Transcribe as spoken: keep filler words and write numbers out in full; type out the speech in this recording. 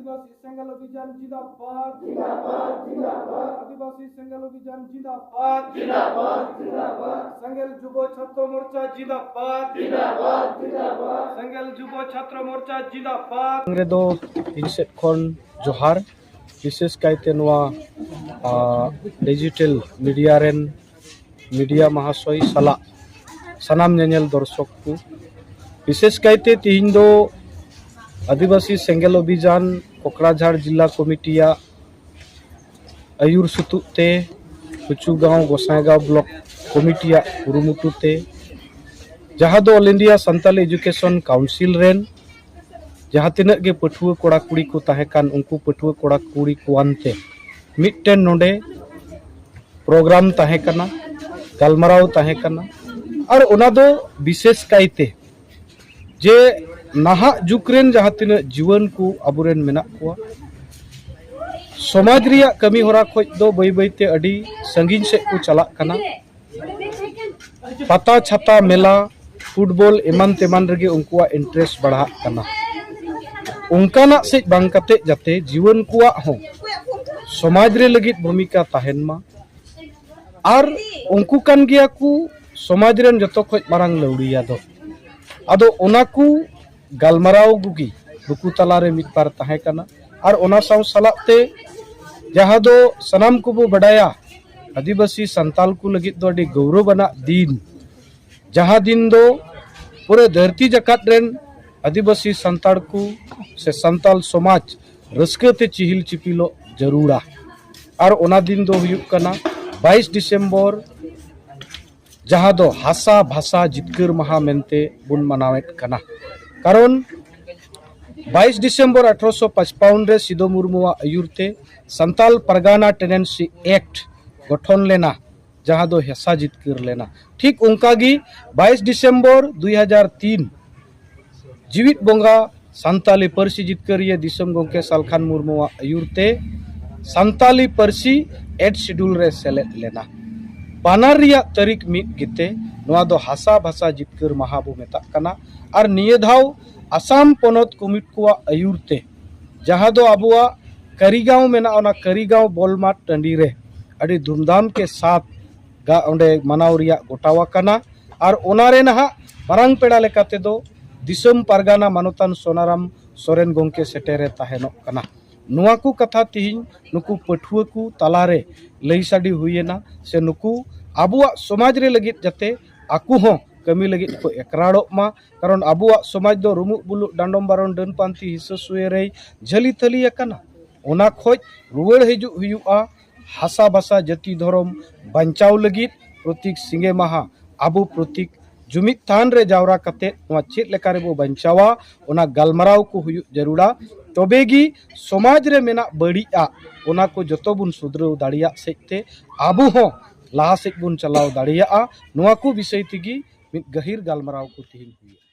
ᱟᱹᱫᱤᱵᱟᱹᱥᱤ ᱥᱮᱸᱜᱮᱞ ᱚᱵᱷᱤᱡᱟᱱ ᱡᱤᱱᱫᱟᱵᱟᱫ, ᱡᱤᱱᱫᱟᱵᱟᱫ, ᱡᱤᱱᱫᱟᱵᱟᱫ᱾ ᱟᱹᱫᱤᱵᱟᱹᱥᱤ ᱥᱮᱸᱜᱮᱞ ᱚᱵᱷᱤᱡᱟᱱ ᱡᱤᱱᱫᱟᱵᱟᱫ, ᱡᱤᱱᱫᱟᱵᱟᱫ, ᱡᱤᱱᱫᱟᱵᱟᱫ᱾ ᱥᱮᱸᱜᱮᱞ ᱡᱩᱵᱚ ᱪᱷᱟᱛᱨᱚ ᱢᱳᱨᱪᱟ ᱡᱤᱱᱫᱟᱵᱟᱫ, ᱡᱤᱱᱫᱟᱵᱟᱫ, ᱡᱤᱱᱫᱟᱵᱟᱫ᱾ ᱥᱮᱸᱜᱮᱞ ᱡᱩᱵᱚ ᱪᱷᱟᱛᱨᱚ ᱢᱳᱨᱪᱟ ᱡᱤᱱᱫᱟᱵᱟᱫ᱾ ᱨᱮᱫᱚ ᱤᱧ ᱥᱮᱫ ᱠᱷᱚᱱ ᱡᱚᱦᱟᱨ, ᱵᱤᱥᱮᱥ ᱠᱟᱭᱛᱮ ᱱᱚᱣᱟ, ᱟ, ᱰᱤᱡᱤᱴᱟᱞ ᱢᱤᱰᱤᱭᱟ ᱨᱮᱱ ᱢᱤᱰᱤᱭᱟ ᱢᱟᱦᱟᱥᱚᱭ ᱥᱟᱞᱟᱜ ᱥᱟᱱᱟᱢ ᱧᱮᱧᱮᱞ ᱫᱚᱨᱥᱚᱠ ᱠᱚ, ᱵᱤᱥᱮᱥ ᱠᱟᱭᱛᱮ ᱛᱤᱦᱤᱧ ᱫᱚ ᱟᱹᱫᱤᱵᱟᱹᱥᱤ ᱥᱮᱸᱜᱮᱞ ᱚᱵᱷᱤᱡᱟᱱ ᱠᱚᱠᱲᱟᱡᱷᱟᱲ ᱡᱤᱞᱟ ᱠᱚᱢᱤᱴᱤᱭᱟᱜ ᱟᱹᱭᱩᱨ ᱥᱩᱛᱩᱜ ᱛᱮ, ᱠᱩᱪᱩᱜᱟᱸᱣ ᱜᱚᱸᱥᱟᱭᱜᱟᱸᱣ ᱵᱞᱚᱠ ᱠᱚᱢᱤᱴᱤᱭᱟᱜ ᱠᱩᱨᱩᱢᱩᱴᱩ ᱛᱮ, ᱡᱟᱦᱟᱸ ᱫᱚ all India Santali education council ᱨᱮᱱ ᱡᱟᱦᱟᱸ ᱛᱤᱱᱟᱹᱜ ᱜᱮ ᱯᱟᱹᱴᱷᱩᱣᱟᱹ ᱠᱚᱲᱟ ᱠᱩᱲᱤ ᱠᱚ ᱛᱟᱦᱮᱸ ᱠᱟᱱ, ᱩᱱᱠᱩ ᱯᱟᱹᱴᱷᱩᱣᱟᱹ ᱠᱚᱲᱟ ᱠᱩᱲᱤ ᱠᱚᱣᱟᱱ ᱛᱮ ᱢᱤᱫᱴᱮᱱ ᱱᱚᱰᱮ ᱯᱨᱳᱜᱨᱟᱢ ᱛᱟᱦᱮᱸ ᱠᱟᱱᱟ, ᱜᱟᱞᱢᱟᱨᱟᱣ ᱛᱟᱦᱮᱸ ᱠᱟᱱᱟ᱾ ᱟᱨ ᱚᱱᱟ ᱫᱚ ᱵᱤᱥᱮᱥ ᱠᱟᱭᱛᱮ ᱡᱮ ᱱᱟᱦᱟᱜ ᱡᱩᱜᱽ ᱨᱮᱱ ᱡᱟᱦᱟᱸ ᱛᱤᱱᱟᱹᱜ ᱡᱩᱣᱟᱹᱱ ᱠᱚ ᱟᱵᱚᱨᱮᱱ ᱢᱮᱱᱟᱜ ᱠᱚᱣᱟ, ᱥᱚᱢᱟᱡᱽ ᱨᱮᱭᱟᱜ ᱠᱟᱹᱢᱤ ᱦᱚᱨᱟ ᱠᱷᱚᱡ ᱫᱚ ᱵᱟᱹᱭ ᱵᱟᱹᱭᱛᱮ ᱟᱹᱰᱤ ᱥᱟᱺᱜᱤᱧ ᱥᱮᱫ ᱠᱚ ᱪᱟᱞᱟᱜ ᱠᱟᱱᱟ᱾ ᱯᱟᱛᱟ, ᱪᱷᱟᱛᱟ, ᱢᱮᱞᱟ, ᱯᱷᱩᱴᱵᱚᱞ ᱮᱢᱟᱱ ᱛᱮᱢᱟᱱ ᱨᱮᱜᱮ ᱩᱱᱠᱩᱣᱟᱜ ᱤᱱᱴᱟᱨᱮᱥᱴ ᱵᱟᱲᱦᱟᱜ ᱠᱟᱱᱟ᱾ ᱚᱱᱠᱟᱱᱟᱜ ᱥᱮᱫ ᱵᱟᱝ ᱠᱟᱛᱮ ᱡᱟᱛᱮ ᱡᱩᱣᱟᱹᱱ ᱠᱚᱣᱟᱜ ᱦᱚᱸ ᱥᱚᱢᱟᱡᱽ ᱨᱮ ᱞᱟᱹᱜᱤᱫ ᱵᱷᱩᱢᱤᱠᱟ ᱛᱟᱦᱮᱱ ᱢᱟ᱾ ᱟᱨ ᱩᱱᱠᱩ ᱠᱟᱱ ᱜᱮᱭᱟ ᱠᱚ ᱥᱚᱢᱟᱡᱽ ᱨᱮᱱ ᱡᱚᱛᱚ ᱠᱷᱚᱡ ᱢᱟᱨᱟᱝ ᱞᱟᱹᱣᱲᱤᱭᱟ ᱫᱚ᱾ ᱟᱫᱚ ᱚᱱᱟ ᱠᱚ ᱜᱟᱞᱢᱟᱨᱟᱣ ᱠᱚᱜᱮ ᱱᱩᱠᱩ ᱛᱟᱞᱟᱨᱮ ᱢᱤᱫ ᱵᱟᱨ ᱛᱟᱦᱮᱸ ᱠᱟᱱᱟ᱾ ᱟᱨ ᱚᱱᱟ ᱥᱟᱶ ᱥᱟᱞᱟᱜ ᱛᱮ ᱡᱟᱦᱟᱸ ᱫᱚ ᱥᱟᱱᱟᱢ ᱠᱚᱵᱚ ᱵᱟᱰᱟᱭᱟ, ᱟᱹᱫᱤᱵᱟᱹᱥᱤ ᱥᱟᱱᱛᱟᱞ ᱠᱚ ᱞᱟᱹᱜᱤᱫ ᱫᱚ ᱟᱹᱰᱤ ᱜᱟᱹᱣᱨᱟᱹᱵ ᱟᱱᱟᱜ ᱫᱤᱱ, ᱡᱟᱦᱟᱸ ᱫᱤᱱ ᱫᱚ ᱯᱩᱨᱟᱹ ᱫᱷᱟᱹᱨᱛᱤ ᱡᱟᱠᱟᱛ ᱨᱮᱱ ᱟᱹᱫᱤᱵᱟᱹᱥᱤ ᱥᱟᱱᱛᱟᱲ ᱠᱚ ᱥᱮ ᱥᱟᱱᱛᱟᱞ ᱥᱚᱢᱟᱡᱽ ᱨᱟᱹᱥᱠᱟᱹ ᱛᱮ ᱪᱤᱦᱤᱞ ᱪᱤᱯᱤᱞᱚᱜ ᱡᱟᱹᱨᱩᱲᱟ᱾ ᱟᱨ ᱚᱱᱟ ᱫᱤᱱ ᱫᱚ ᱦᱩᱭᱩᱜ ᱠᱟᱱᱟ ᱵᱟᱭᱤᱥ ᱰᱤᱥᱮᱢᱵᱚᱨ, ᱡᱟᱦᱟᱸ ᱫᱚ ᱦᱟᱥᱟ ᱵᱷᱟᱥᱟ ᱡᱤᱛᱠᱟᱹᱨ ᱢᱟᱦᱟ ᱢᱮᱱᱛᱮ ᱵᱚᱱ ᱢᱟᱱᱟᱣᱮᱫ ᱠᱟᱱᱟ᱾ ᱠᱟᱨᱚᱱ ᱵᱟᱭᱤᱥ ᱰᱤᱥᱮᱢᱵᱚᱨ ᱟᱴᱷᱨᱚᱥᱚ ᱯᱟᱸᱪᱯᱟᱣᱱ ᱨᱮ ᱥᱤᱫᱚ ᱢᱩᱨᱢᱩᱣᱟᱜ ᱟᱹᱭᱩᱨ ᱛᱮ ᱥᱟᱱᱛᱟᱞ ᱯᱟᱨᱜᱟᱱᱟ ᱴᱮᱱᱮᱱᱥᱤ ᱮᱠᱴ ᱜᱚᱴᱷᱚᱱ ᱞᱮᱱᱟ, ᱡᱟᱦᱟᱸ ᱫᱚ ᱦᱟᱥᱟ ᱡᱤᱛᱠᱟᱹᱨ ᱞᱮᱱᱟ᱾ ᱴᱷᱤᱠ ᱚᱱᱠᱟ ᱜᱮ ᱵᱟᱭᱤᱥ ᱰᱤᱥᱮᱢᱵᱚᱨ ᱫᱩᱭ ᱦᱟᱡᱟᱨ ᱛᱤᱱ ᱡᱤᱣᱤᱫ ᱵᱚᱸᱜᱟ ᱥᱟᱱᱛᱟᱞᱤ ᱯᱟᱹᱨᱥᱤ ᱡᱤᱛᱠᱟᱹᱨᱤᱭᱟᱹ ᱫᱤᱥᱚᱢ ᱜᱚᱢᱠᱮ ᱥᱟᱞᱠᱷᱟᱱ ᱢᱩᱨᱢᱩᱣᱟᱜ ᱟᱹᱭᱩᱨ ᱛᱮ ᱥᱟᱱᱛᱟᱞᱤ ᱯᱟᱹᱨᱥᱤ ᱮᱭᱤᱴ ᱥᱤᱰᱩᱞ ᱨᱮ ᱥᱮᱞᱮᱫ ᱞᱮᱱᱟ᱾ ᱵᱟᱱᱟᱨ ᱨᱮᱭᱟᱜ ᱛᱟᱹᱨᱤᱠᱷ ᱢᱤᱫ ᱜᱮᱛᱮ ᱱᱚᱣᱟ ᱫᱚ ᱦᱟᱥᱟ ᱵᱷᱟᱥᱟ ᱡᱤᱛᱠᱟᱹᱨ ᱢᱟᱦᱟ ᱵᱚ ᱢᱮᱛᱟᱜ ᱠᱟᱱᱟ᱾ ᱟᱨ ᱱᱤᱭᱟᱹ ᱫᱷᱟᱣ ᱟᱥᱟᱢ ᱯᱚᱱᱚᱛ ᱠᱚᱢᱤᱴ ᱠᱚᱣᱟᱜ ᱟᱹᱭᱩᱨ ᱛᱮ ᱡᱟᱦᱟᱸ ᱫᱚ ᱟᱵᱚᱣᱟᱜ ᱠᱟᱹᱨᱤᱜᱟᱸᱣ ᱢᱮᱱᱟᱜᱼᱟ, ᱚᱱᱟ ᱠᱟᱹᱨᱤᱜᱟᱸᱣ ᱵᱚᱞ ᱢᱟᱴ ᱴᱟᱺᱰᱤ ᱨᱮ ᱟᱹᱰᱤ ᱫᱷᱩᱢᱫᱷᱟᱢ ᱠᱮ ᱥᱟᱛ ᱜᱟ ᱚᱸᱰᱮ ᱢᱟᱱᱟᱣ ᱨᱮᱭᱟᱜ ᱜᱚᱴᱟᱣ ᱟᱠᱟᱱᱟ᱾ ᱟᱨ ᱚᱱᱟ ᱨᱮ ᱱᱟᱦᱟᱜ ᱢᱟᱨᱟᱝ ᱯᱮᱲᱟ ᱞᱮᱠᱟ ᱛᱮᱫᱚ ᱫᱤᱥᱚᱢ ᱯᱟᱨᱜᱟᱱᱟ ᱢᱟᱱᱚᱛᱟᱱ ᱥᱳᱱᱟᱨᱟᱢ ᱥᱚᱨᱮᱱ ᱜᱚᱢᱠᱮ ᱥᱮᱴᱮᱨᱮ ᱛᱟᱦᱮᱱᱚᱜ ᱠᱟᱱᱟ᱾ ᱱᱚᱣᱟ ᱠᱚ ᱠᱟᱛᱷᱟ ᱛᱤᱦᱤᱧ ᱱᱩᱠᱩ ᱯᱟᱹᱴᱷᱩᱣᱟᱹ ᱠᱚ ᱛᱟᱞᱟᱨᱮ ᱞᱟᱹᱭ ᱥᱟᱰᱮ ᱦᱩᱭᱮᱱᱟ, ᱥᱮ ᱱᱩᱠᱩ ᱟᱵᱚᱣᱟᱜ ᱥᱚᱢᱟᱡᱽ ᱨᱮ ᱞᱟᱹᱜᱤᱫ ᱡᱟᱛᱮ ᱟᱠᱚ ᱦᱚᱸ ᱠᱟᱹᱢᱤ ᱞᱟᱹᱜᱤᱫ ᱠᱚ ᱮᱠᱨᱟᱲᱚᱜ ᱢᱟ᱾ ᱠᱟᱨᱚᱱ ᱟᱵᱚᱣᱟᱜ ᱥᱚᱢᱟᱡᱽ ᱫᱚ ᱨᱩᱢᱩᱜ ᱵᱩᱞᱩᱜ, ᱰᱟᱸᱰᱚᱢ ᱵᱟᱨᱚᱱ, ᱰᱟᱹᱱ ᱯᱟᱱᱛᱤ, ᱦᱤᱥᱟᱹ ᱥᱩᱭᱟᱹ ᱨᱮᱭ ᱡᱷᱟᱹᱞᱤ ᱛᱷᱟᱹᱞᱤ ᱟᱠᱟᱱᱟ᱾ ᱚᱱᱟ ᱠᱷᱚᱡ ᱨᱩᱣᱟᱹᱲ ᱦᱤᱡᱩᱜ ᱦᱩᱭᱩᱜᱼᱟ᱾ ᱦᱟᱥᱟ ᱵᱷᱟᱥᱟ ᱡᱟᱹᱛᱤ ᱫᱷᱚᱨᱚᱢ ᱵᱟᱧᱪᱟᱣ ᱞᱟᱹᱜᱤᱫ ᱯᱨᱚᱛᱤᱠ ᱥᱤᱸᱜᱮ ᱢᱟᱦᱟ ᱟᱵᱚ ᱯᱨᱚᱛᱤᱠ ᱡᱩᱢᱤᱫ ᱛᱷᱟᱱ ᱨᱮ ᱡᱟᱣᱨᱟ ᱠᱟᱛᱮ ᱱᱚᱣᱟ ᱪᱮᱫ ᱞᱮᱠᱟ ᱨᱮᱵᱚ ᱵᱟᱧᱪᱟᱣᱟ, ᱚᱱᱟ ᱜᱟᱞᱢᱟᱨᱟᱣ ᱠᱚ ᱦᱩᱭᱩᱜ ᱡᱟᱹᱨᱩᱲᱟ᱾ ᱛᱚᱵᱮ ᱜᱮ ᱥᱚᱢᱟᱡᱽ ᱨᱮ ᱢᱮᱱᱟᱜ ᱵᱟᱹᱲᱤᱡ ᱟᱜ, ᱚᱱᱟ ᱠᱚ ᱡᱚᱛᱚ ᱵᱚᱱ ᱥᱩᱫᱷᱨᱟᱹᱣ ᱫᱟᱲᱮᱭᱟᱜ ᱥᱮᱫ ᱛᱮ ᱟᱵᱚ ᱦᱚᱸ ᱞᱟᱦᱟ ᱥᱮᱫ ᱵᱚᱱ ᱪᱟᱞᱟᱣ ᱫᱟᱲᱮᱭᱟᱜᱼᱟ᱾ ᱱᱚᱣᱟ ᱠᱚ ᱵᱤᱥᱚᱭ ᱛᱮᱜᱮ ᱢᱤᱫ ᱜᱟᱹᱦᱤᱨ ᱜᱟᱞᱢᱟᱨᱟᱣ ᱠᱚ ᱛᱮᱦᱮᱧ ᱦᱩᱭᱩᱜᱼᱟ᱾